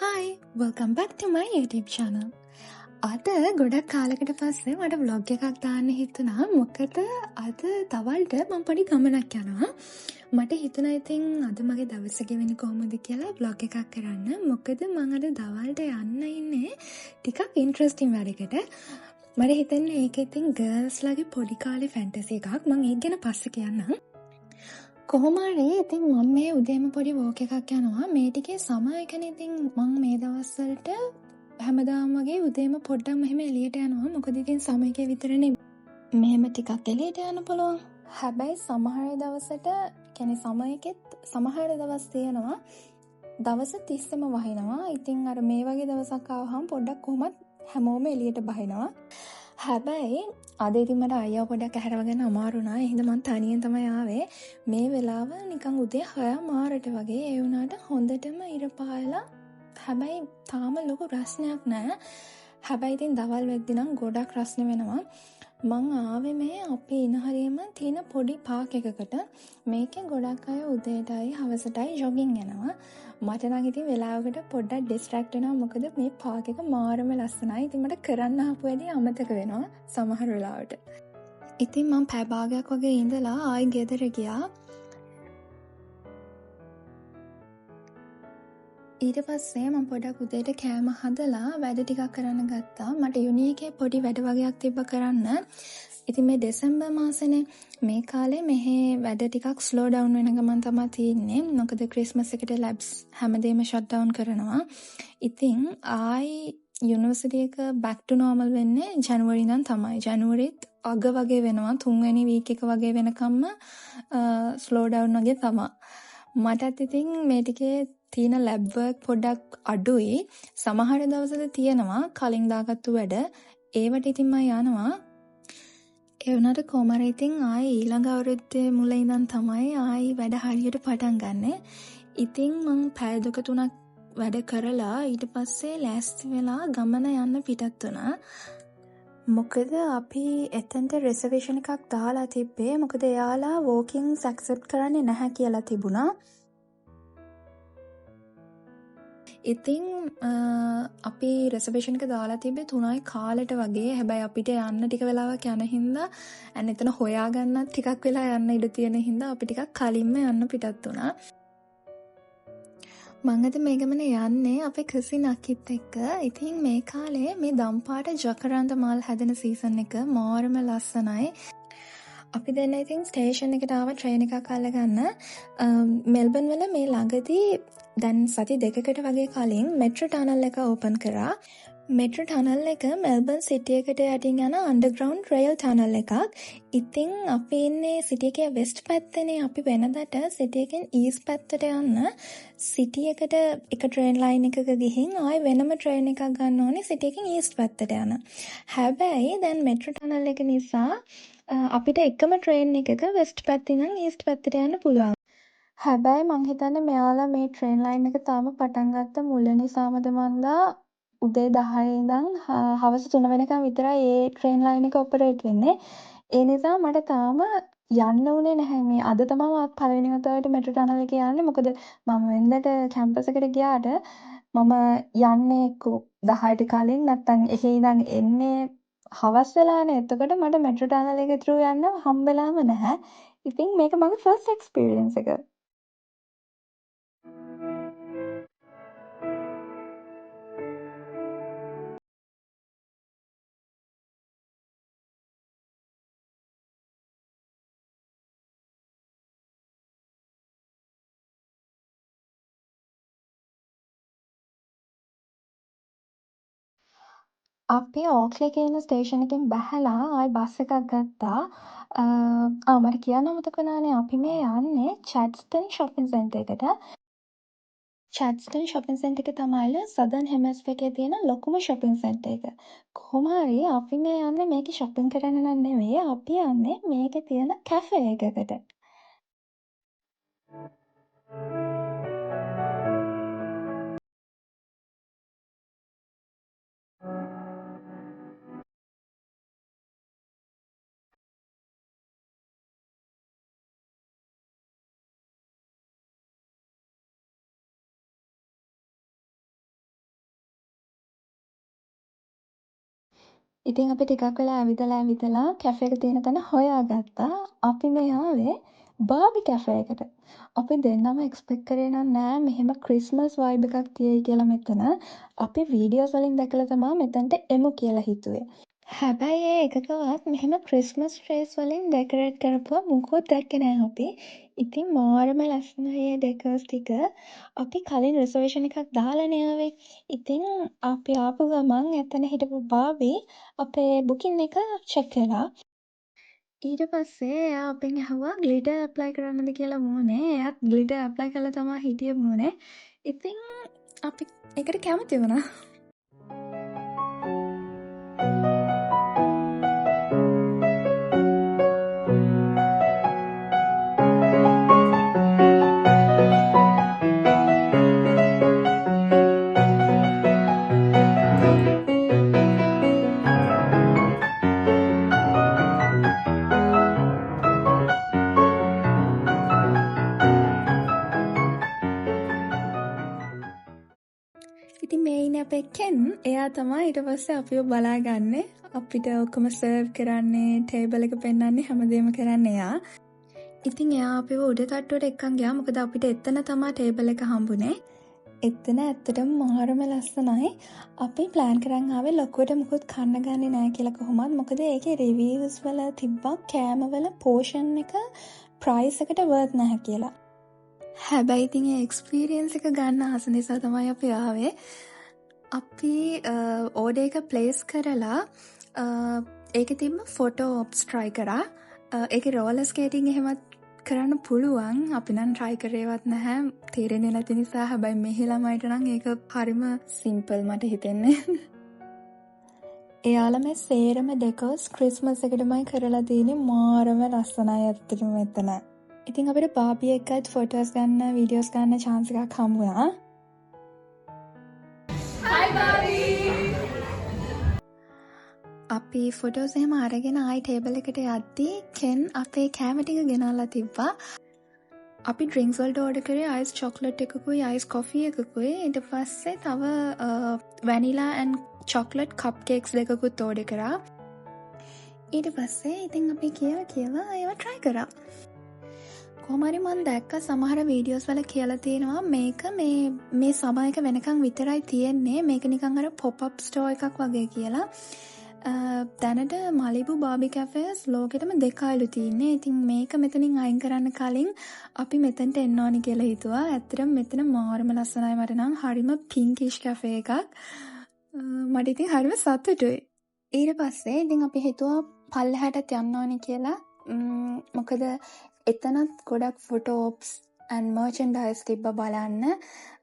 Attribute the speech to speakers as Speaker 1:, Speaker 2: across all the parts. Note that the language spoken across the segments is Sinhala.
Speaker 1: Hi, welcome back to my YouTube channel. අද ගොඩක් කාලෙකට පස්සේ මට vlog එකක් දාන්න හිතුණා. මොකද අද දවල්ට මම පොඩි ගමනක් යනවා. මට හිතුණා ඉතින් අද මගේ දවස ගෙවෙන්නේ කොහොමද කියලා vlog එකක් කරන්න. මොකද මං අද දවල්ට යන්න ඉන්නේ ටිකක් ඉන්ට්‍රස්ටිං වැඩකට. මට හිතෙන්නේ ඒක ඉතින් ගර්ල්ස් ලාගේ පොඩි කාලේ ෆැන්ටසි එකක්. මං ඒක ගැන පස්සේ කියන්නම්. කොහොම හරි ඉතින් මම මේ උදේම පොඩි වෝක් එකක් යනවා. මේ ටිකේ සමර් එකනේ ඉතින් මං මේ දවස්වලට හැමදාම වගේ උදේම පොඩ්ඩක් මෙහෙම එළියට යනවා. මොකද ඉතින් සමර් එකේ විතරනේ මෙහෙම ටිකක් එළියට යන්න පුළුවන්. හැබැයි සමහර දවසට, කියන්නේ සමර් එකෙත් සමහර දවස් තියෙනවා දවස තිස්සෙම වහිනවා. ඉතින් අර මේ වගේ දවසක් ආවහම පොඩ්ඩක් කොහොමත් හැමෝම එළියට බහිනවා. හැබැයි අද ඉතින් මට අයියා පොඩ්ඩක් ඇහැරව ගන්න අමාරු වුණා. ඒ හින්දා මං තනියෙන් තමයි ආවේ. මේ වෙලාව නිකන් උදේ 6:00 වගේ. ඒ වුණාට හොඳටම ඉර පායලා. හැබැයි තාම ලොකු රස්නයක් නෑ. හැබැයි ඉතින් දවල් වෙද්දි නම් ගොඩක් රස්නේ වෙනවා. මං ආවේ මේ අපේ ඉන හරියම තියෙන පොඩි පාක් එකකට. මේකේ ගොඩක් අය උදේටයි හවසටයි ජොගින් යනවා. මට නම් ඉතින් වෙලාවකට පොඩ්ඩක් ඩිස්ට්‍රැක්ට් වෙනවා. මොකද මේ පාක් එක මාරම ලස්සනයි. ඉතින් මට කරන්න ආපු වැඩේ අමතක වෙනවා සමහර වෙලාවට. ඉතින් මං පැය භාගයක් වගේ ඉඳලා ආයි ගෙදර ගියා. ඊට පස්සේ මං පොඩක් උදේට කෑම හදලා වැඩ ටිකක් කරන්න ගත්තා. මට යුනි එකේ පොඩි වැඩ වගේක් තිබ්බ කරන්න. ඉතින් මේ දෙසැම්බර් මාසෙනේ මේ කාලේ මෙහෙ වැඩ ටිකක් ස්ලෝ ඩවුන් වෙන ගමන් තමා තියෙන්නේ. මොකද ක්‍රිස්මස් එකට ලැබ්ස් හැමදේම ෂට් ඩවුන් කරනවා. ඉතින් ආයි යුනිවර්සිටි එක බැක් ටු නෝමල් වෙන්නේ ජනවරි ඉඳන් තමයි. ජනවරිත් අග වගේ වෙනවා. තුන්වෙනි වීක් එක වගේ වෙනකම්ම ස්ලෝ ඩවුන් වගේ තමා. මටත් ඉතින් මේ ටිකේ තියෙන ලැබ් වර්ක් පොඩ්ඩක් අඩුයි. සමහර දවස්වල තියෙනවා කලින් දාගත්තු වැඩ. ඒවට ඉතින් මම යනවා. ඒ වුණාට කොහොම හරි ඉතින් ආයේ ඊළඟ අවුරුද්දේ මුල ඉඳන් තමයි ආයි වැඩ හරියට පටන් ගන්නෙ. ඉතින් මං පැය දෙක තුනක් වැඩ කරලා ඊට පස්සේ ලෑස්ති වෙලා ගමන යන්න පිටත් වුණා. මොකද අපි එතනට රිසර්වේෂන් එකක් දාලා තිබ්බේ. මොකද එයාලා වෝකින්ස් ඇක්සෙප්ට් කරන්නේ නැහැ කියලා තිබුණා. ඉතින් අපි රිසර්වේෂන් එක දාලා තිබ්බේ තුනයි කාලෙට වගේ. හැබැයි අපිට යන්න ටික වෙලාවක් යන හින්දා ඇන් එතන හොයාගන්නත් ටිකක් වෙලා යන්න ඉඩ තියෙන හින්දා අපි ටිකක් කලින්ම යන්න පිටත් වුණා. මං අද මේ ගමන යන්නේ අපේ කසින් අක්කිත් එක්ක. ඉතින් මේ කාලේ මේ දම්පාට ජකරන්ද මල් හැදෙන සීසන් එක මාරම ලස්සනයි. අපි දෙන්න ඉතින් ස්ටේෂන් එකට ආව ට්‍රේන් එකක් අල්ලගන්න. මෙල්බන් වල මේ ළඟදී දැන් සති දෙකකට වගේ කලින් මෙට්‍රෝ ටනල් එක ඕපන් කරා. මෙට්‍රෝ ටනල් එක මෙල්බන් සිටි එකට යටින් යන අන්ඩර්ග්‍රවුන්ඩ් රේල් ටනල් එකක්. ඉතින් අපි ඉන්නේ සිටි එකේ වෙස්ට් පැත්තේනේ. අපි වෙනදට සිටි එකෙන් ඊස්ට් පැත්තට යන්න සිටි එකට එක ට්‍රේන් ලයින් එකක ගිහින් ආයෙ වෙනම ට්‍රේන් එකක් ගන්න ඕනේ සිටි එකෙන් ඊස්ට් පැත්තට යන්න. හැබැයි දැන් මෙට්‍රෝ ටනල් එක නිසා අපිට එකම ට්‍රේන් එකක වෙස්ට් පැත්තේ ඉඳන් ඊස්ට් පැත්තට යන්න පුළුවන්. හැබැයි මං හිතන්නේ මෙයාලා මේ ට්‍රේන් ලයින් එක තාම පටන් ගත්ත මුල නිසාමද මන්දා උදේ 10 ඉඳන් හවස 3 වෙනකන් විතරයි ඒ ට්‍රේන් ලයින් එක ඔපරේට් වෙන්නේ. ඒ නිසා මට තාම යන්න උනේ නැහැ. මේ අද තමයි මම පළවෙනි වතාවට මෙට්‍රෝ ටනල් එකේ යන්නේ. මොකද මම වෙනදට කැම්පස් එකට ගියාට මම යන්නේ එක්කෝ 10ට කලින් නැත්තම් එහෙ ඉඳන් එන්නේ හවස් වෙලානේ. එතකොට මට මෙට්‍රෝ ටනල් එක ත්‍රූ යන්න හම්බෙලාම නැහැ. ඉතින් මේක මගේ ෆස්ට් එක්ස්පීරියන්ස් එක. අපි ඕක්ලි කියන ස්ටේෂන් එකෙන් බැහැලා ආයි බස් එකක් ගත්තා. මට කියන්න අමතක වුණානේ අපි මේ යන්නේ චැඩ්ස්ටන් ෂොපින් සෙන්ටර් එකට. චැඩ්ස්ටන් ෂොපින් සෙන්ටර් එක තමයිලු සදර්න් හෙමිස්ෆියර් එකේ තියෙන ලොකුම ෂොපින් සෙන්ටර් එක. කොහොම හරි අපි මේ යන්නේ මේකේ ෂොපින් කරන්න නම් නෙවෙයි, අපි යන්නේ මේකේ තියෙන කැෆේ එකකට. ඉතින් අපි ටිකක් වෙලා ඇවිදලා ඇවිදලා කැෆේ එක තියෙන තැන හොයාගත්තා. අපි මේ ආවේ බාබි කැෆේ එකට. අපි දෙන්නම එක්ස්පෙක්ට් කරේ නම් නෑ මෙහෙම ක්‍රිස්මස් වයිබ් එකක් තියෙයි කියලා මෙතන. අපි වීඩියෝස් වලින් දැකලා තමා මෙතනට එමු කියලා හිතුවේ. හැබැයි ඒ එකකවත් මෙහෙම ක්‍රිස්මස් ට්‍රීස් වලින් ඩෙකරේට් කරපුවා මුකුත් දැක්කේ නෑ අපි. ඉතින් මාරම ලස්සනයි ඒ ඩෙකෝස් ටික. අපි කලින් රිසර්වේෂන් එකක් දාලානේ ආවේ. ඉතින් අපි ආපු ගමන් එතන හිටපු බාබි අපේ බුකින් එක චෙක් කළා. ඊට පස්සේ එයා අපෙන් ඇහුවා ග්ලිටර් ඇප්ලයි කරන්නද කියලා මූණේ. එයාත් ග්ලිටර් ඇප්ලයි කරලා තමා හිටියේ මූණේ. ඉතින් අපි ඒකට කැමති වුණා. ඉතින් මේ ඉන්නේ අපේ කෙන්. එයා තමයි ඊට පස්සේ අපිව බලාගන්නේ. අපිට ඔක්කොම සර්ව් කරන්නේ, ටේබල් එක පෙන්වන්නේ, හැමදේම කරන්නේ එයා. ඉතින් එයා අපිව උඩ තට්ටුවට එක්කන් ගියා. මොකද අපිට එතන තමයි ටේබල් එක හම්බුනේ. එතන ඇත්තටම මාරම ලස්සනයි. අපි ප්ලෑන් කරන් ආවේ ලොකුවට මුකුත් කන්න ගන්නේ නෑ කියලා කොහොමත්. මොකද ඒකේ රිවිව්ස් වල තිබ්බා කෑම වල පෝෂන් එක ප්‍රයිස් එකට වර්ත් නැහැ කියලා. හැබැයි ඉතින් ඒ එක්ස්පීරියන්ස් එක ගන්න ආස නිසා තමයි අපි ආවේ. අපි ඕඩර් එක ප්ලේස් කරලා ඒකේ තිබ්බ ෆොටෝ ඔප්ස් ට්‍රයි කරා. ඒකේ රෝලර් ස්කේටිං එහෙමත් කරන්න පුළුවන්. අපි නම් ට්‍රයි කරේවත් නැහැ. තේරෙන්නේ නැති නිසා. හැබැයි මෙහි ළමයිට නම් ඒක හරිම සිම්පල් මට හිතෙන්නේ. එයාලා මේ සේරම ඩෙකෝස් ක්‍රිස්මස් එකටමයි කරලා තියෙන්නේ. මාරම ලස්සනයි ඇත්තටම මෙතන. ඉතින් අපිට බාබි එක්කත් ෆොටෝස් ගන්න, වීඩියෝස් ගන්න චාන්ස් එකක් හම්බ වුණා.
Speaker 2: Hi Barbie.
Speaker 1: අපි ෆොටෝස් එහෙම අරගෙන ආයි ටේබල් එකට යද්දී කෙන් අපේ කෑම ටික ගෙනල්ලා තිබ්බා. අපි ඩ්‍රින්ක්ස් වලට ඕඩර් කරේ අයිස් චොක්ලට් එකකුයි අයිස් කොෆි එකකුයි. ඊට පස්සේ තව vanilla and chocolate cupcakes දෙකකුත් ඕඩර් කරා. ඊට පස්සේ ඉතින් අපි කියලා කියලා ඒවා ට්‍රයි කරා. කොහොම හරි මං දැක්ක සමහර වීඩියෝස් වල කියලා තියෙනවා මේක මේ සමය එක වෙනකන් විතරයි තියෙන්නේ. මේක නිකන් අර පොප් අප් ස්ටෝර් එකක් වගේ කියලා. දැනට මලිබු බාබි කැෆේස් ලෝකෙටම දෙකයිලු තියෙන්නේ. ඉතින් මේක මෙතනින් අයින් කරන්න කලින් අපි මෙතනට එන්න ඕනි කියලා හිතුවා. ඇත්තටම මෙතන මාරම ලස්සනයි මට නම්. හරිම පින්කිෂ් කැෆේ එකක්. මට ඉතින් හරිම සතුටුයි. ඊට පස්සේ ඉතින් අපි හිතුවා පල්ලෙහාටත් යන්න ඕනි කියලා. මොකද එතනත් ගොඩක් ෆොටෝ ඔප්ස් ඇන්ඩ් මර්චන්ඩයිස් තිබ්බ බලන්න.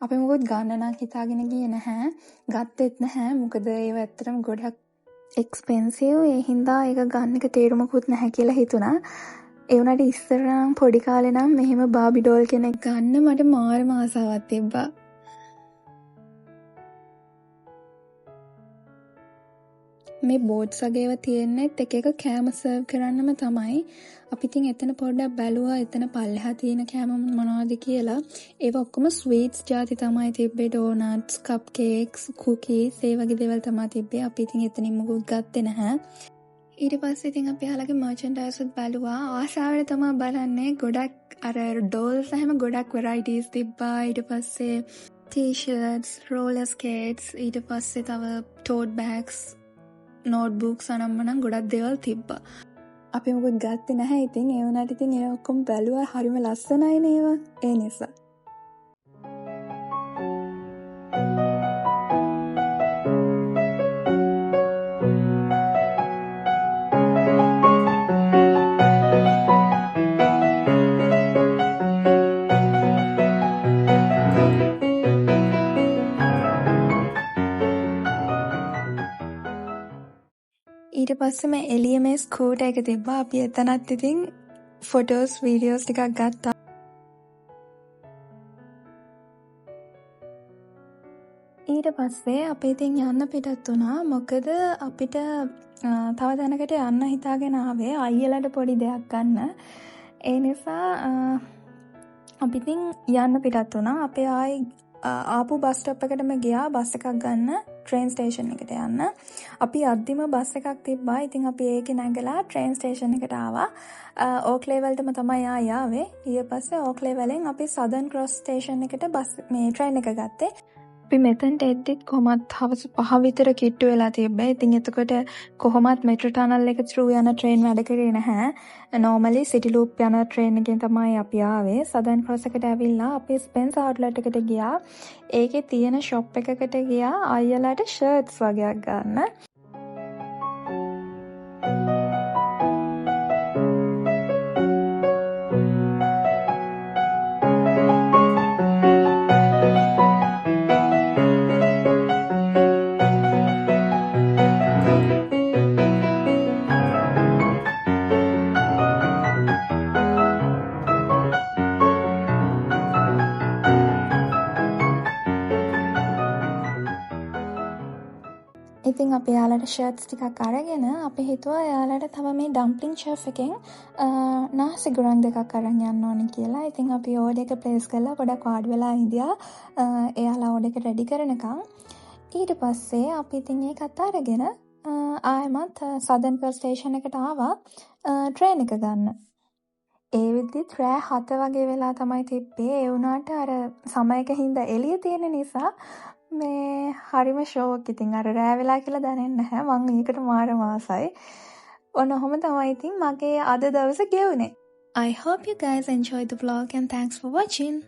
Speaker 1: අපි මොකොත් ගන්න නම් හිතාගෙන ගියේ නැහැ. ගත්තෙත් නැහැ. මොකද ඒව ඇත්තටම ගොඩක් එක්ස්පෙන්සිව්. ඒ හින්දා ඒක ගන්න එක තේරුමකුත් නැහැ කියලා හිතුණා. ඒ වුණාට ඉස්සර නම් පොඩි කාලේ නම් මෙහෙම බාබි ඩෝල් කෙනෙක් ගන්න මට මාරම ආසාවක් තිබ්බා. මේ බෝට්ස් වගේ ඒවා තියෙන්නේත් එක එක කෑම සර්ව් කරන්නම තමයි. අපි ඉතින් එතන පොඩ්ඩක් බැලුවා එතන පල්ලෙහා තියෙන කෑම මොනවද කියලා. ඒවා ඔක්කොම ස්වීට්ස් ජාති තමයි තිබ්බේ. ඩෝනට්ස්, කප් කේක්ස්, කුකීස් ඒ වගේ දේවල් තමයි තිබ්බේ. අපි ඉතින් එතනින් මොකුත් ගත්තේ නැහැ. ඊට පස්සේ ඉතින් අපි එයාලගේ මර්චන්ඩයිස් උත් බැලුවා. ආසාවෙන් තමයි බලන්නේ. ගොඩක් අර ඩෝල්ස් එහෙම ගොඩක් වෙරයිටිස් තිබ්බා. ඊට පස්සේ ටී-ෂර්ට්ස්, රෝලර් ස්කේට්ස්, ඊට පස්සේ තව ටෝට් බෑග්ස්, නෝට්බුක්ස් අනම්මනම් ගොඩක් දේවල් තිබ්බා. අපි මොකුත් ගත්තේ නැහැ. ඉතින් ඒ වුණාට ඉතින් ඒ ඔක්කොම බැලුවා. හරිම ලස්සනයිනේ ඒවා. ඒ නිසා. ඊට පස්සේ මේ එළිය මේ ස්කූටර් එක තිබ්බා. අපි එතනත් ඉතින් ෆොටෝස් වීඩියෝස් ටිකක් ගත්තා. ඊට පස්සේ අපි ඉතින් යන්න පිටත් වුණා. මොකද අපිට තව තැනකට යන්න හිතාගෙන ආවේ අයියලට පොඩි දෙයක් ගන්න. ඒ නිසා අපි ඉතින් යන්න පිටත් වුණා. අපි ආයි ආපු බස් ස්ටොප් එකටම ගියා බස් එකක් ගන්න. ට්‍රේන් ස්ටේෂන් එකට යන්න. අපි අද්දිම බස් එකක් තිබ්බා. ඉතින් අපි ඒකේ නැගලා ට්‍රේන් ස්ටේෂන් එකට ආවා. ඕක්ලේ වලටම තමයි ආ ආවේ. ඊට පස්සේ ඕක්ලේ වලින් අපි සදර්න් ක්‍රොස් ස්ටේෂන් එකට බස් මේ ට්‍රේන් එක ගත්තේ. අපි මෙතනට එද්දිත් කොහොමත් හවස 5 විතර කිට්ටු වෙලා තිබ්බේ. ඉතින් එතකොට කොහොමත් මෙට්‍රෝ ටනල් එක ත්‍රූ යන ට්‍රේන් වැඩ කරේ නැහැ. නෝමලි සිටි ලූප් යන ට්‍රේන් එකෙන් තමයි අපි ආවේ. සදර්න් ක්‍රොස් එකට ඇවිල්ලා අපි ස්පෙන්ස් අවුට්ලට් එකට ගියා. ඒකේ තියෙන ෂොප් එකකට ගියා අයියලාට ෂර්ට්ස් වගේක් ගන්න. ඉතින් අපි එයාලට ෂර්ට්ස් ටිකක් අරගෙන අපි හිතුවා එයාලට තව මේ ඩම්ප්ලින් ෂෙෆ් එකෙන් නාසි ගුරන් දෙකක් අරන් යන්න ඕනේ කියලා. ඉතින් අපි ඕඩර් එක ප්ලේස් කරලා පොඩක් වාඩි වෙලා හිටියා එයාලා ඕඩර් එක රෙඩි කරනකම්. ඊට පස්සේ අපි ඉතින් ඒකත් අරගෙන ආයෙමත් සදර්න් ක්‍රොස් ස්ටේෂන් එකට ආවා ට්‍රේන් එක ගන්න. ඒ වෙද්දිත් රෑ 7 වගේ වෙලා තමයි තිබ්බේ. ඒ වුණාට අර සමයක හින්දා එළිය තියෙන නිසා මේ හරිම ෂෝක්. ඉතින් අර රෑ වෙලා කියලා දැනෙන්නේ නැහැ. මං ඒකට මාරම ආසයි. ඔන්න ඔහොම තමයි ඉතින් මගේ අද දවස ගෙවුනේ. I hope you guys enjoyed the vlog and thanks for watching.